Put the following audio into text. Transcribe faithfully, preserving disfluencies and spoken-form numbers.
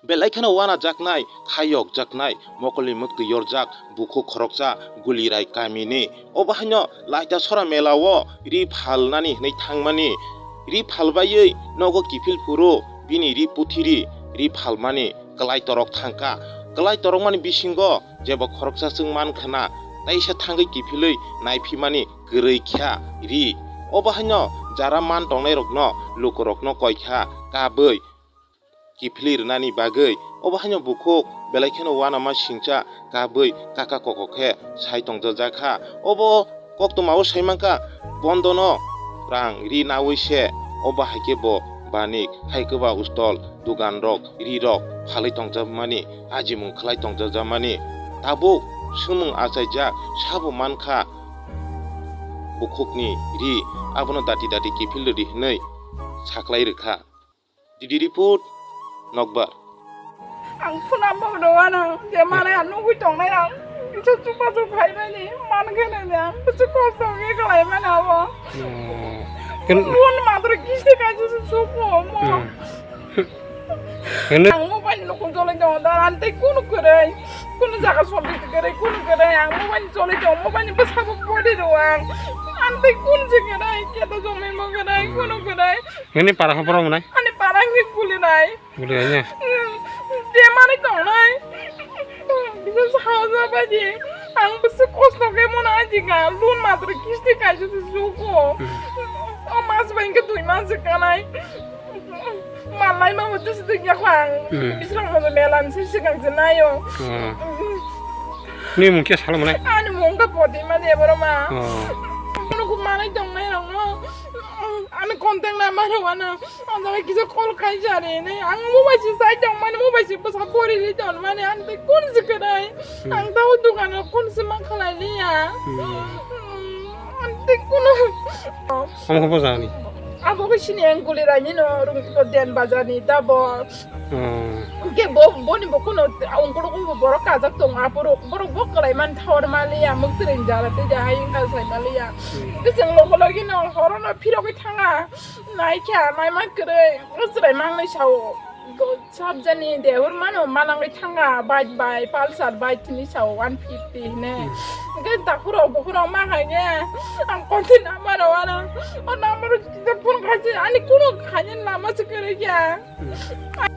Belai kheno wanajaknai, khayokjaknai, mokolni mwktwi yorjak bukhuk khoroksa Gulirai kamini. Obo haino Laita Sora melao ri phalnani hwnwi thangmani. Ri phalbaiwi nogo kiphil phuru bini ri puthiri ri phalmani kwlai torok thangkha. Kwlai torokmani bisingo jebo khoroksa chwng mankhwna, teisa thangwi kiphilwi naiphimani kwrwi kha ri. Obo haino jara man tongnairokno lukurokno koi kha kabwi kiphilwi rwnani bagwi. Obo haino bukhuk belai kheno uanama singcha kabwi kaka koko khe sai tongjakjak kha. Obo koktwmao sai mankha, bondono rang ri naui se, obo hai khe bo banik hai kwba ustol, duganrok, rirok phalwi tongjakmani, ajimung khlai tongjakjakmani. Tabuk swngmung achaijak sabo mankha bukhukni ri, abono dati dati kiphil rwdi hwnwi saklai rwkha. Didi report, Nokbar. Ang phuna bo do ano, je mane ang nugui tongnai ang. Kisa chupa chup khai mani, man khe nai ang. Kisa kosto khe khlai mani abo. Hmm. Ken- Loan madra kisti kaisa se supo mo. Hmm. Ken- Ang mobile no kun jolai tongo da, ante kunu kwrwi, kunu jaga soldi kwrwi, kunu kwrwi, ang mobile jolai tongo, mobile ni bwskango body rw ang. Ante kun se kwrwi, keto jomai mo kwrwi, kunu kwrwi. Nini para haporo mwnai? Ani para ngi kuli nai. Bwlwi ya? Bemari tongnai. Bisa sahaja baji. Ang bisi kosto khe mona aji ga. Loan madra kisti kaisa se suko. Hmm. O mas bai khe dui mas se kanai. Malai ma mutu se dikya khang. Hmm. Bisrang mo melan se sikang se nayo. Hmm. Ni mung khe salo mwnai? Ani mung ka poti ma de boro ma. Oh. Ano ku manai tongnai rong no. Ani contact number rw ano. Ang jaga kisa call khai jare ne. Ang mobile si sai tong mane mobile si bwsa pori li ton mane ang te kun si krai. Hmm. Ang ta o dukan o kun si ma khalai li ya. Hmm. Hmm, ang te kun. Ang kho bwsa ni. Abo khe sini ang Gulirai ni no rung ko den bazar ni ta bo. Hmm. Ke bo boni bo kuno ang kuro ko borok kajak tong aporo borok bo khalai man thor ma li ya muk tring jara te ja hai ang kha sai ma li ya. Hmm. Ke seng lo ko lo ki no horo no phiro ki thanga. Naikha, naima kwrwi, chwrai mangnai sao. Go-, sabjani dehor mano, manangwi thanga, bike bai, Pulsar bike tini sao, one fifty hine. Hmm. Hwnkhe dakhurok, bukhurok ma khaikhe, ang konti number o ano, o number o phone khaikhe, ani kuno khaina lama se kwrwi kha. Hmm.